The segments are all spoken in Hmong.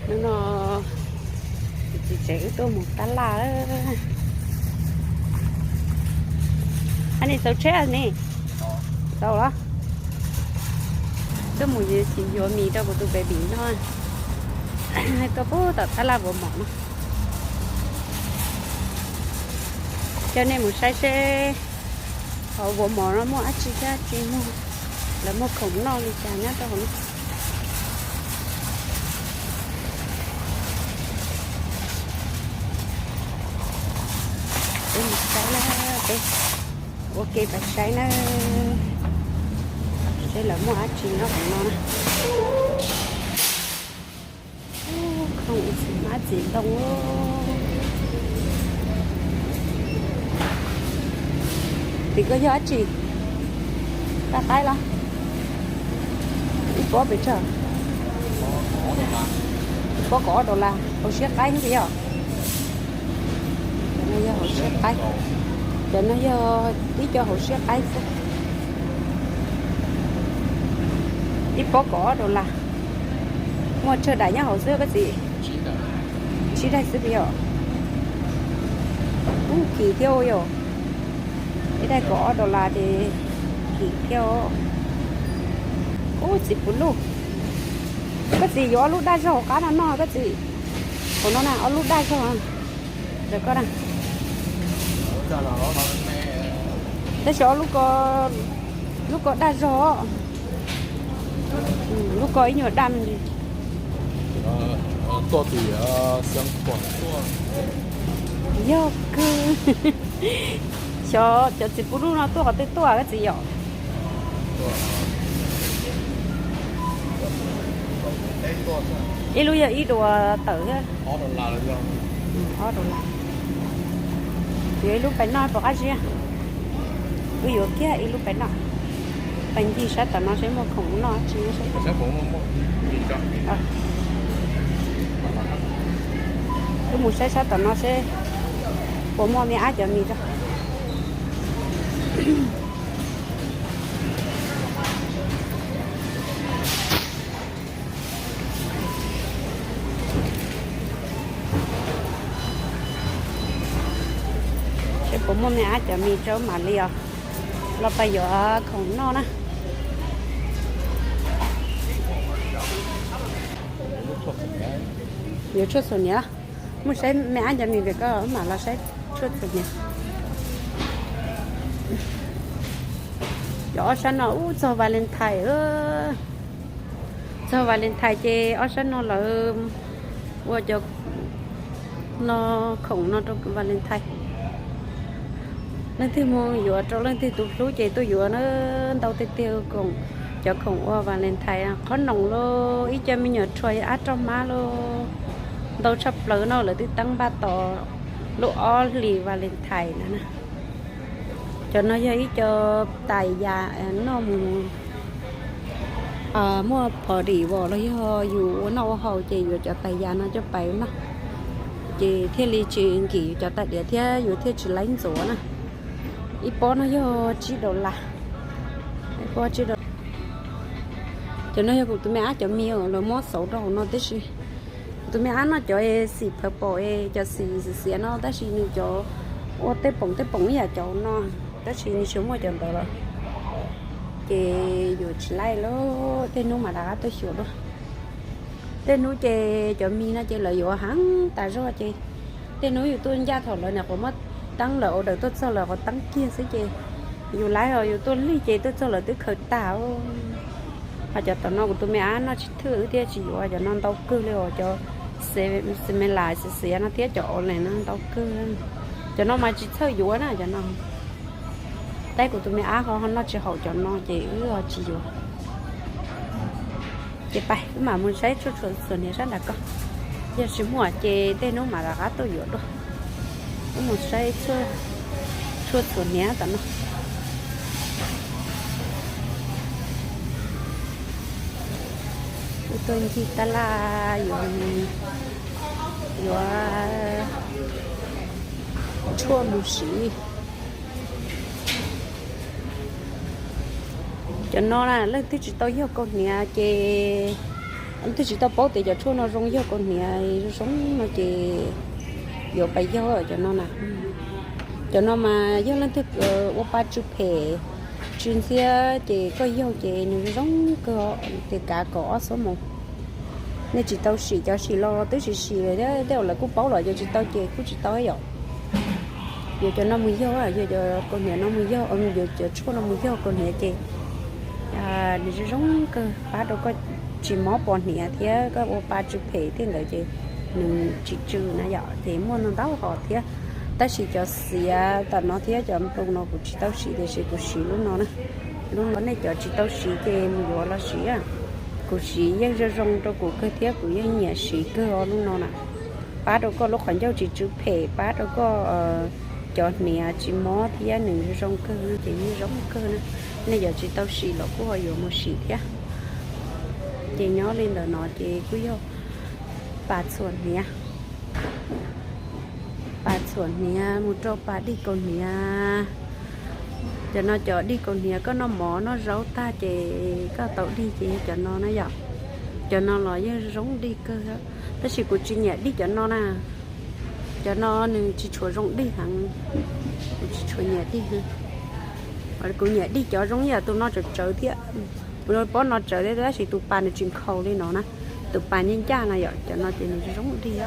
Hnub no txiv tsev wb tuaj mus tab laj. Ab, nej txaus tsheb ne? Txaus los? Tuaj mus yuav mis rau kuv tus baby noj. Tuaj pub tom tab laj vuav mom no. Coj nej mus saib seb hauv vuav mom no muaj dab tsi thiab tsis muaj, lawv muaj khoom noj li cas nyob rau hauv no. Peb mus saib na, peb ua ke pais saib na, seb lawv muaj dab tsi nyob hauv no na. Khoom txiv hmab txiv ntoo. Tim koj yog dab tsi? Daj qaib los? Ib pob pes tsawg? Ib pob kaum ob dollar, hauv siab qaib xwb yog? Cov no yog hauv siab qaib. Cov no yog ib co hauv siab qaib xwb. Ib pob kaum ob dollar. Muaj tsawg daim nyob hauv xwb koj txiv? Tsib daim xwb yog? Ub, kim thiab yog. Ib daim kaum ob dollar ces kim thiab. Ub, txiv puv luj. Koj txiv yuav ob lub daj zog hauv qab no noj koj txiv. Hauv no na, ob lub daj zog. Ntawm koj na. Tab sis ob lub ko, lub ko daj zog. Lub ko ib nyuag daj me ntsis. Yog kawg. Xyov cov txiv puv luj no tuaj qhov twg tuaj koj txiv yom? Ib lub yog ib dua tawm thiab. Ob dollar. Yuav ib lub pais noj puas qab zib? Wb yuav kiag ib lub pais noj. Pais ncig sab tom no seb muaj khoom noj tsis. Wb mus saib sab tom no seb puas muaj me ab cov mis rau. Seb puas muaj me ab cov mis rau mam li os los pais yuav khoom noj na. Yuav tshuaj txhuam hniav. Mus saib me ab cov mis pem ko mam los saib tshuaj txhuam hniav. Cov ob sab no ub txog Valentine. Txog Valentine ces ob sab no lawv ua cov no, khoom no rau Valentine. Leej twg mus yuav rau leej twg tus hlub ces tuaj yuav na, ntau tiag tiag. Cov khoom ua Valentine qhob noom los ib co me nyuam rhuav ab roj hmab los ntau tshaj plaws no lawv twb teeb npaj tos lub ob hlis Valentine na. Cov no yog ib co tais yas noj mus, muaj party los yog yus ua noj ua haus ces yuav cov tais yas no coj pais noj, ces thiaj li tsis nkim yus cov tais diav thiab yus thiaj tsis laib ntxuav na. Ib pob no yog tsib dollar. Ib pob tsib dollar. Cov no yog kuv tus me ab cov mis lawv muab xauv rau hauv no tib si. Kuv tus me ab noj cov xim purple, cov xim xiav xiav no tab sis nws cov ua tej poom tej poom ib yam cov no, tab sis nws tsis muaj cov ntawd lawm. Ces yuav tsis laij lawm, tej hnub mam rov qab tuaj xyuas dua. Tej hnub ces cov mis no ces lawv yuav heev tas zog ces tej hnub yus tuaj ncaj thaum lawv nyuam qhuav muab teeb, lawv order tuaj txog lawv qhuav teeb kiag xwb ces yus laij os, yus tuaj lig ces tuaj txog lawv twb khaws tag. Ho cov tom no kuv tus me ab noj tsis thwj thiab tsis yuav, cov no ntau kawg li os, cov xemelais xiav xiav no thiab cov orange no ntau kawg. Cov no mas tsis txhawj yuav na cov no. Tab kuv tus me ab ho noj tsis haum cov no ces wb ho tsis yuav. Ces pais wb mam mus saib tshuaj txhuam hniav sab nram ko, yog tsis muaj ces tej hnub mam rov qab tuaj yuav dua. Wb mus saib tshuaj txhuam hniav tom no. Wb tuaj ncig tab laj yuav, yuav tshuaj mus siv. Cov no na leej twg tsis tau yog kaus hniav ces Twb tsis tau paub tias cov tshuaj no zoo yog kaus hniav zoo no ces yuav pas yog cov no na. Cov no mas yog leej twg ua pa tsw phem tsw ntxhiab ces koj yog ces nws zoo kawg, tias kav kaum ob xuab moos. Nej tsis tau sim, cov sim los twb tsis sim lawm thiab, tej zaum lawv kuj paub los yog tsis tau ces kuj tsis tau yom. Yuav cov no mus yog, yuav cov kaus hniav no mus yog, yuav cov tshuaj no mus yog kaus hniav ces nws zoo zoo kawg, pab rau koj tsis mob pos hniav thiab koj ua pa tsw phem tej ntawd ces nws tsis tsw na yom, ces muaj ntau ntau hom thiab. Tab sis cov xiav tam no thiab cov nploos no kuv tsis tau sim, tiam sis kuv siv lub no na. Lub no nej cov tsis tau siv ces mus yuav los siv. Kuv siv yeej zoo zoo rau kuv kawg thiab kuv yeej nyiam siv kawg os lub no na. Pab rau koj lub qhov ncauj tsis tsw phem, pab rau koj cov hniav tsis mob thiab nws zoo kawg ces yeej zoo kawg na. Nej cov tsis tau sim los kuj ho yuav mus sim thiab. Ces nyob li ntawm no ces kuj yog pas txhuam hniav, pas txhuam hniav mus rau pas dig kaus hniav. Cov no cov dig kaus hniav, koj noj mov noj zaub tag ces koj tau dig ces yog cov no na yom. Cov no los yeej zoo dig kawg, tab sis kuv tsis nyiam dig cov no na. Cov no nws tsis tshua zoo dig heev, kuv tsis tshua nyiam dig. Kuv nyiam dig cov zoo yam tus no tsawv tsawv thiab. Kuv pob no tsawv thiab tab sis tus pas nws tsis nkhaus li no na, tus pas ncaj ncaj no yom, cov no ces nws zoo dig.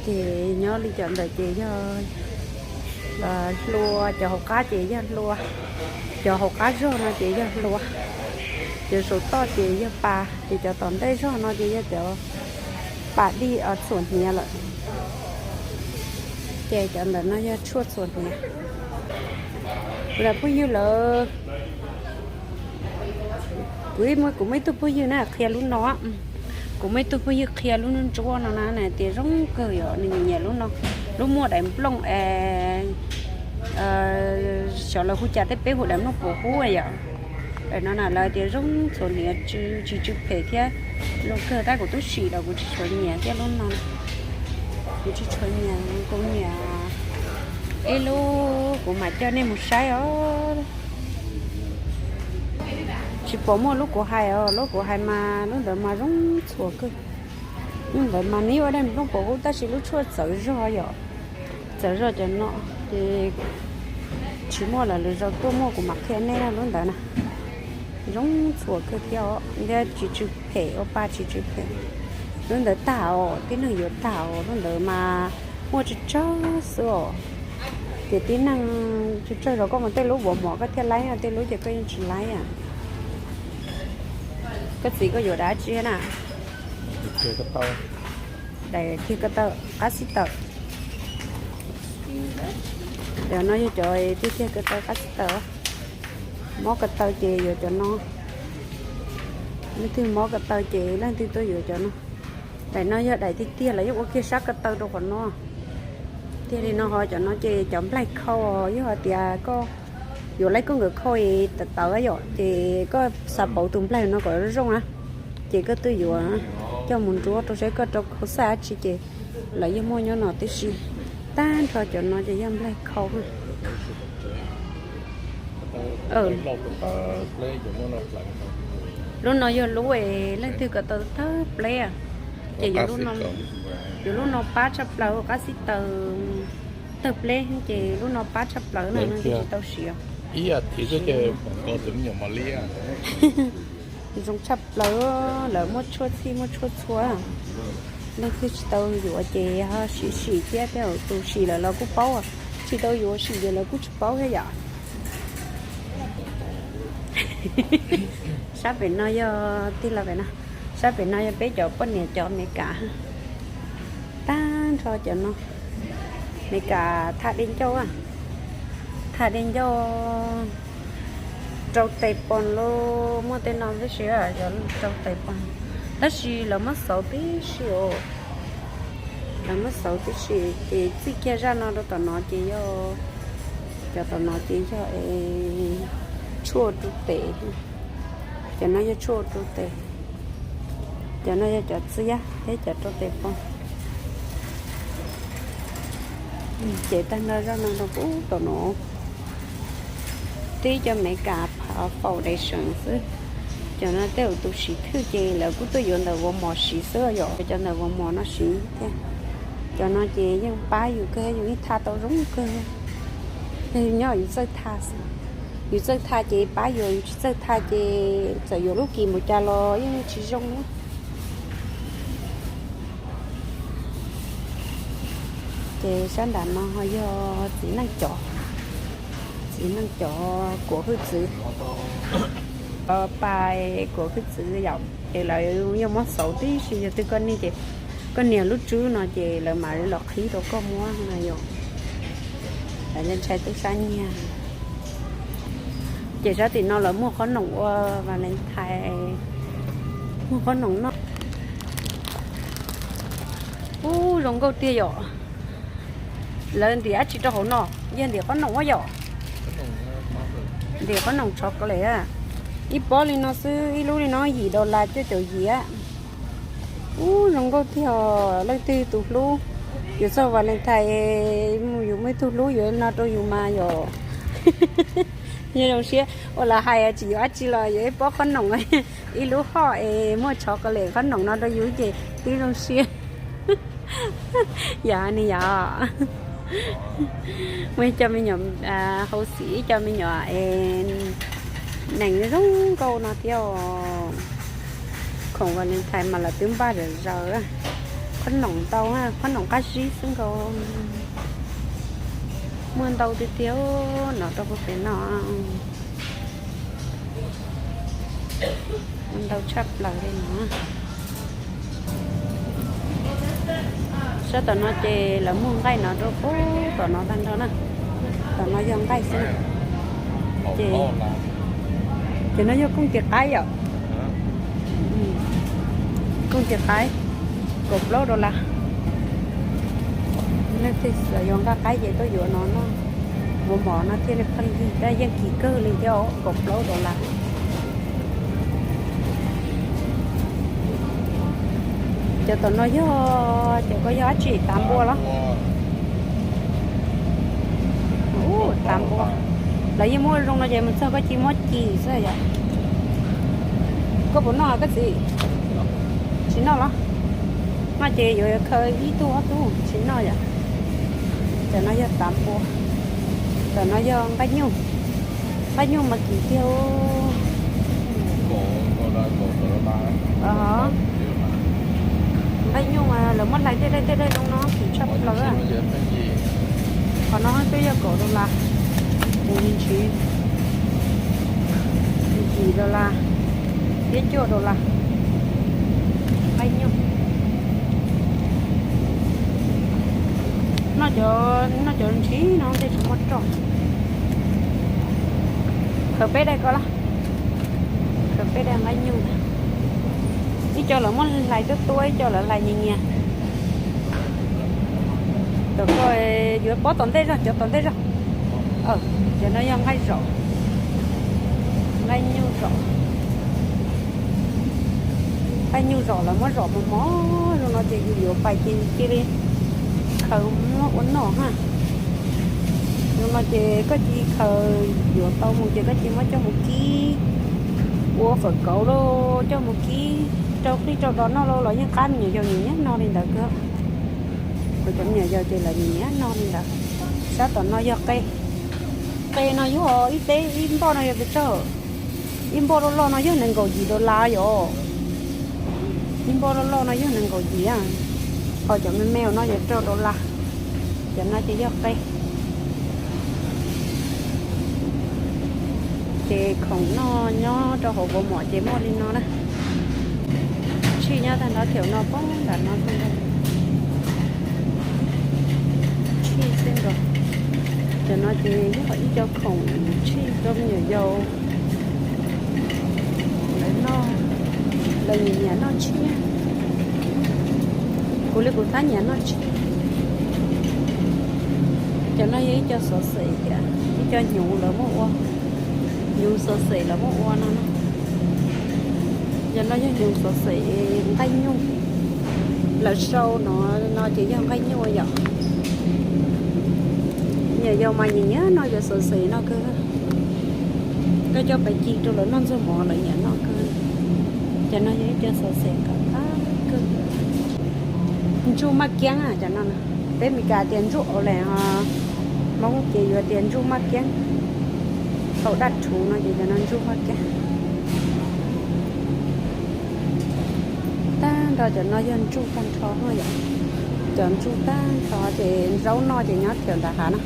Ces nyob li cov ntawm ces yog hlua, cov hauv qab ces yog hlua, cov hauv qab zog no ces yog hlua, cov saum toj ces yog pas, ces cov tom ntej zog no ces yog cov pas dig txhuam hniav lawm. Ces cov ntawm no yog tshuaj txhuam hniav. Kuv phooj ywg lawm, kuv, kuv muaj ib tug phooj ywg na qhia lub no, kuv muaj ib tug phooj ywg qhia lub ntsuab no na tias zoo kawg yom, nws nyiam lub no, lub muaj daim nplooj es xyov lawv hu cas thiab, peb hu daim nplooj puas hub yom. Daim no na lawv tias zoo txhuam hniav, tsis tsw phem thiab zoo kawg, tab kuv twb sim los kuv tsis tshua nyiam thiab lub no. Kuv tsis tshua nyiam, kuv nyiam ib lub, kuv mam coj nej mus saib os. Tsis pom muaj lub kuv hais os, lub kuv hais mas lub ntawd mas zoo txhuam kawg. Lub ntawd mas nws ua daim nplooj puas hub tab sis lub tshuaj txawv zog yom, txawv zog cov no ces tsis muaj lawm, lwm zaus tuaj muaj kuv mam qhia nej lub ntawd na. Zoo txhuam kawg thiab os, thiab tsis tsw phem, ua pa tsis tsw phem. Lub ntawd tag os, tib neeg yuav tag os, lub ntawd mas muaj tsawg tsawg xwb os. Ces tib neeg tsawg tsawg los koj mus tej lub vuas mov koj thiaj laib, tej lub ces koj yeej tsis laib. Koj txiv koj yuav dab tsi na? Daim tiag ko taw qab xib taws. Cov no yog cov tiag tiag ko taw qab xib taws. Mob ko taw ces yuav cov no. Leej twg mob ko taw ces leej twg tuaj yuav cov no. Daim no yog daim tiag tiag, lawv yeej ua kiag sab ko taw rau qhov no. Tiag li no ho cov no ces cov nplaig khau, yog hais tias koj yuav laib koj nkawd khau tawv tawv yom, ces koj xav pauv tus nplaig no kom zoo na, ces koj twb yuav coj mus nruab rau saib koj rau khau xaj dab tsi ces lawv yeej muaj nyob no tib si. Tag nrho cov no ces yog nplaig khau. Lub no yog lub leej twg ko taw tawg pleb, ces yuav lub no pab tshaj plaws, qab xib taws tawg pleb ces lub no pab tshaj plaws na, leej twg tsis tau siv. Zoo tshaj plaws, lawv muaj tshuaj txhij muaj tshuaj txhua. Leej twg tsis tau yuav ces ho sim sim thiab, tej zaum tus sim lawm los kuj paub, tsis tau yuav sim ces lawv kuj tsis paub thiab yom. Sab pem no yog tij laug pem no, sab pem no yog peb cov poj niam cov Amelikas. Tag nrho cov no, Amelikas thaj dej ncauj, thaj dej ncauj rau tes poos los muaj tej no tib si, rau tes poos, tab sis lawv muab xauv tib si os. Lawv muab xauv tib si ces txij kiag zaj no rau tom no ces yog, cov tom no ces yog tshuaj rau tes, cov no yog tshuaj rau tes, cov no yog cov txiab thiab cov rau tes poos. Ces tag nrho zaj no rau pub tom no, tib cov Amelikas foundation xwb. Cov no tej zaum tus siv thwj ces lawv kuj tuaj yuav ntawm Walmart siv xwb yom, cov ntawm Walmart no siv thiab. Cov no ces yeej pab yus kawg, yus ib thaj tau zoo kawg. Nyob yus txawj thaj xwb, yus txawj thaj ces pab yuav, yus tsis txawj thaj ces txawm yuav lub kis npaum cas los yeej tsis zoo na. Ces sab nram no yog txiv neej cov, txiv neej cov kuam hwj txwv, pais kuam hwj txwv yom, ces lawv yeej muab xauv tib si. Yog twg koj niag ces, koj niag lub tswb no ces lawv mam li los qhib rau koj muab no yom. Lawv ntshai tub sab nyiag. Ces sab tim no lawv muag qhob noom ua Valentine, muag qhob noom noj. Ub, zoo nkauj tiag yom. Lawv ntim dab tsi rau hauv no? Yog ntim qhob noom ua yom. Ntim qhob noom chocolate. Ib pob li no xwb, ib lub li no yim dollar cuaj caum yim. Ub, zoo nkauj tiag. Leej twg tus hlub, yus txog Valentine, yus muaj ib tug hlub yuav no rau yus mas yom. Yog zoo siab. Ua lawv hais tsis yuav dab tsi los yuav ib pob qhob noom, ib lub hoj es muaj chocolate qhob noom no rau yus ces twb zoo siab. Yog ne yom. Muaj ib co me nyuam hauv xim, ib co me nyuam nees zoo nkauj no thiab. Khoom Valentine mas lawv twb npaj zom zaws. Qhob noom ntau, qhob noom qab zib xwb nkaus. Muaj ntau tiag tiag no rau pem no. Ntau tshaj plaws li no. Sab tom no ces lawv muag nqaij no rau pem tom no tag nrho na. Tom no yog nqaij xwb na. Ces, ces no yog kooj tis qaib yom. Kooj tis qaib, kaum plaub dollar. Leej twg xav yuav nqaij qaib ces tuaj yuav no noj. Ua mov no thiaj li pheej yig, tab yeej kim kawg li thiab, kaum plaub dollar. Cov tom no yog, cov ko yog dab tsi, tav npua los? Ub, tav npua. Lawv yeej muab zoo no ces mus txog koj cia muab ci xwb yom. Koj puas noj koj txiv? Tsis noj los? Noj ces yuav khaws ib tug ob tug, tsis noj yom. Cov no yog tav npua. Cov no yog nqaij nyuj. Nqaij nyuj mas kim tiag. Nqaij nyuj mas lawv muab hlais tej daim tej daim zoo no kim tshaj plaws. Qhov no twb yog kaum dollar, ces ntshiv yim dollar, thiab cuaj dollar. Nqaij nyuj. Noj cov, noj cov ntshiv no tej tsis muaj roj. Khaws peb daim ko los? Khaws peb daim nqaij nyuj. Ib co lawv muab hlais tuab tuab, ib co lawv hlais nyias nyias. Tom ko yuav pob tom ntej zog, cov tom ntej zog. Cov no yog nqaij zom, nqaij nyuj zom. Nqaij nyuj zom lawv muab zom mos mos zoo no ces yus yuav pais ces cia li khaws muab ua noj ha. Zoo no ces koj cia li khaws, yuav tau mus ces koj cia li muab coj mus kib ua fawm kauv lauj, coj mus kib rau qij rau dos noj lauj los yeej qab. Me nyuam yaus nyiam nyiam noj li ntawd kawg. Kuv cov me nyuam yaus ces lawv nyiam nyiam noj li ntawd. Sab tom no yog qe. Qe no yog ib teb, ib npoj no yog pes tsawg? Ib npoj loj loj no yog nees nkaum yim dollar yom. Ib npoj loj loj no yog nees nkaum yim, ho cov me me no yog rau dollar. Cov no ces yog qe. Ces khoom noj nyob rau hauv Walmart ces muaj li no na. Tshij nyob tag nrho thiab no poob nram no xwb ntag. Tshij xwb nkaus. Cov no ces yog ib co khoom tshij rau me nyuam yaus. Lawv noj, lawv nyiam nyiam noj tshij. Kuv li kuv tab nyiam noj tshij. Cov no yog ib co xov xwm thiab, ib co hnyuv lawv muab ua, hnyuv xov xwm lawv muab ua no na. Cov no yog hnyuv xov xwm nqaij nyuj. Lawv sau no, no ces yog nqaij nyuj yom. Me nyuam yaus mas nyiam nyiam noj cov xov xwm no kawg. Koj coj pais ci rau lawv noj ntxuag mov lawv nyiam noj kawg. Cov no yog ib co xov xeem kawg, ntsuj maj kiab cov no. Peb Meskas tias ntsuj au les, Hmoob ces yuav tias ntsuj maj kiab. Thaum daj rhuv no ces cov no ntsuj maj kiab. Tag nrho cov no yog ntsuj tag nrho no yom. Cov ntsuj tag nrho ces zaub noj ces nyob rau ntawm hav no.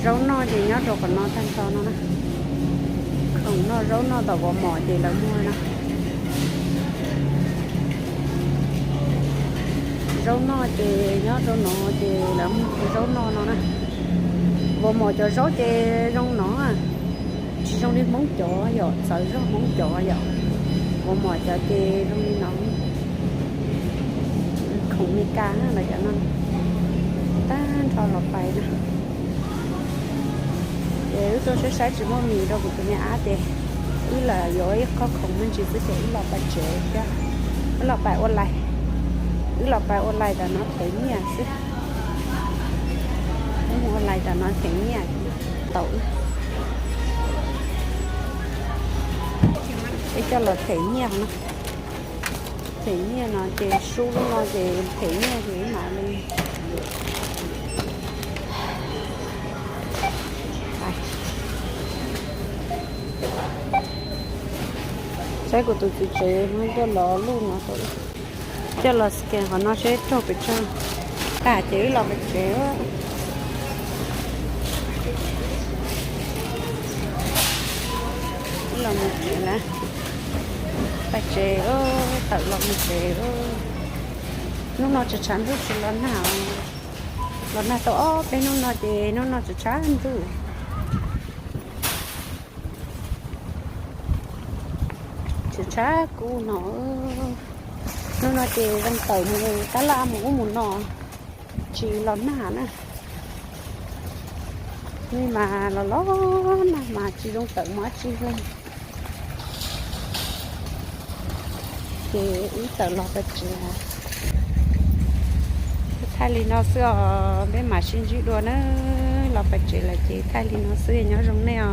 Zaub noj ces nyob rau qhov no tag nrho no na. Khoom noj zaub noj tom vov mom ces lawv muag no. Zaub noj ces nyob rau no ces lawv muag zaub noj no na. Vov mom cov zaub ces zoo no, tsis zoo li Hmoob cov yom, txawv zog Hmoob cov yom. Vov mom cov ces zoo li no. Khoom Meskas lawv cov no tag nrho los pais no. Ces wb tuaj saib saib tsis muaj mis rau kuv tus me ab ces wb lam yuav ib qho khoom me ntsis xwb ces wb los pais tsev thiab. Wb los pais ua lais, wb los pais ua lais tam no them nyiaj xwb. Wb mus ua lais tam no them nyiaj tau wb. Wb coj los them nyiaj no. Them nyiaj no ces sub lub no ces them nyiaj ces wb mam li saib kuv tus txiv tsev muab coj los luj no rau, coj los scan qhov no seb raug pes tsawg. Tag ces wb los pais tsev. Wb los mus tsev na. Pais tsev, tawm los mus tsev. Hnub no tshav tshav ntuj tsis los nag. Los nag tau ob peb hnub no ces hnub no tshav tshav ntuj. Tshav tshav kub no. Hnub no ces zoo tawm mus tab laj mus ub mus no, tsis los nag na. Hnub mas los los nag mas tsis zoo tawm mus dab tsi li. Ces wb tawm los pais tsev. Thaij li no xwb os, peb mam sib ntsib dua na. Los pais tsev lawm ces thaij li no xwb, nyob zoo nej os.